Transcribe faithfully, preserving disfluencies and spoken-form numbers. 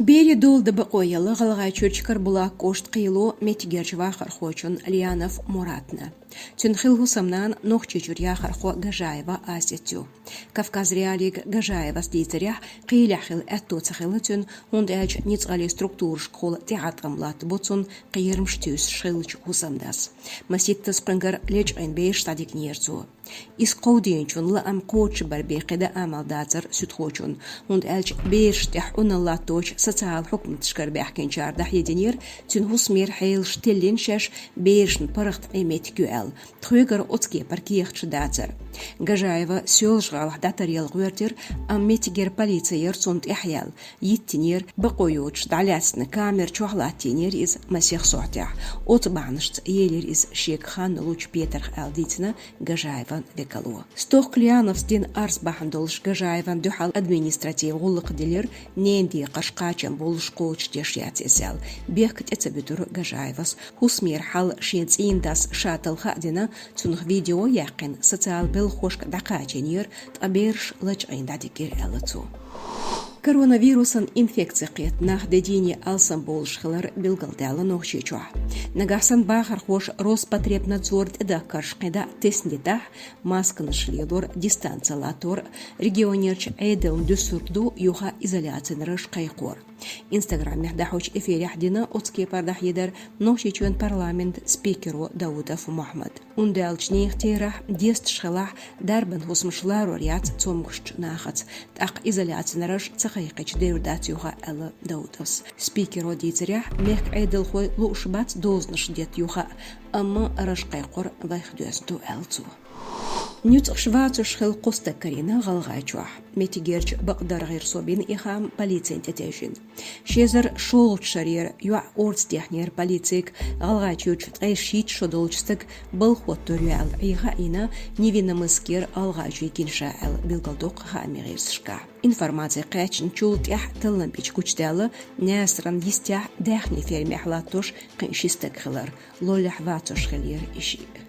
Пхьида дола дан бакъо елла ГӀалгӀайчуьрчу Карабулак кӀоштан кхело меттигерчу вахархочун Лианов Муратна. Цуьнан хилла хӀусамнана Нохчийчуьра яхархо Гажаева Асет ю. Кавказ.Реалиига Гажаевас дийцарехь, кхелехь хила аьтто ца хилла цуьнан, хӀунда аьлча ницкъаллин структурашкахула тӀеӀаткъам латтабо цунна кхерамаш туьйсуш хиллачу хӀусамдас. Маситтаза кхуьнгара лечкъийна бераш дӀадигнера цо. Иза кховдийначун лаам кхочушбар бен кхин дан амал дацара суьдхочун, хӀунда аьлча берашна тӀехь Ӏуналла латточу социалан хьукматашкара баьхкинчара дӀахьединера, цуьнан хӀусамера хьелаш теллина шаьш берашна паргӀат Ӏен меттиг ю аьлла. Тхоьгара оцу кепара кехаташ дацара. Гажаева Соьлжа-ГӀалахь дӀатаръяла гӀоьртира, амма меттигера полици яра цунна тӀаьхьаяьлла. Йиттинера, бакъо йоцуш дӀалаьцна камера чохь латтийнера иза масех сохьтехь. Оцу бахьанашца елира иза шега хан лучу петарх аьлла дийцина Гажаеван векало. Стохка Лиановс дина арз бахьана долуш Гажаевна дуьхьал административан гӀуллакх дилира, ненан декхарш кхачам боллуш кхочушдеш яц иза аьлла. Бехк тӀе ца буьтура Гажаевас. ХӀусамера хьал шен цӀийнан дас ша талха а дина, цунах видео а яьккхина, социалан белхахошка дӀакхачийнера, ткъа бераш лачкъийна дӀадигира аьлла цо. Коронавирусан инфекци кхетта нах де дийне алсам болуш хилар билгалдаьлла Нохчийчохь. Нагахь санна бахархоша Роспотребнадзоран тӀедахкарш кхин дӀа а тесна дитахь, масканаш лелор, дистанци латтор, регионерчу Ӏедална дуьсург ду юха изоляцин раж кхайкхор. Инстаграмехь дӀахьочу эфирехь дина оцу кепара дӀахьедар Нохчийчоьнан парламентан спикеро Даутов Мохьмада. Ун даьллачу нехан терахь, десташ хилахь, дарбан хӀусамаш ларор яц цомгушчу нахаца, тӀаккха изоляцин раж ца кхайкхича девр дац юха, аьлла Даутовс. Спикеро дийцарехь, мехкан Ӏедалхой лууш бац дозанаш детта юха, амма раж кхайкхор вайх доьзна ду, аьлла цо. Нуьцкъаш вацош хилла кхо стаг карийна ГӀалгӀайчохь. Меттигерчу бакъдаргӀера со бина и хаам полицина тӀетевжина. Ши эзар шолгӀачу шарера йоӀ орца дехнера полицига ГӀалгӀайчуьрчу ткъе шийтта шо долчу стага балха хӀоттор ю аьлла Ӏеха а йина, невинномысскера ГӀалгӀайчуьра гина ша аьлла билгалдоккху хаамийн гӀирсашкахь. Информаци кхаьчначул тӀаьхьа таллампича гучудаьлла Наьсаран йистехь даьхни фермехь латтош кхин ши стаг хилар, лоллехь вацош хиллера и шиъ.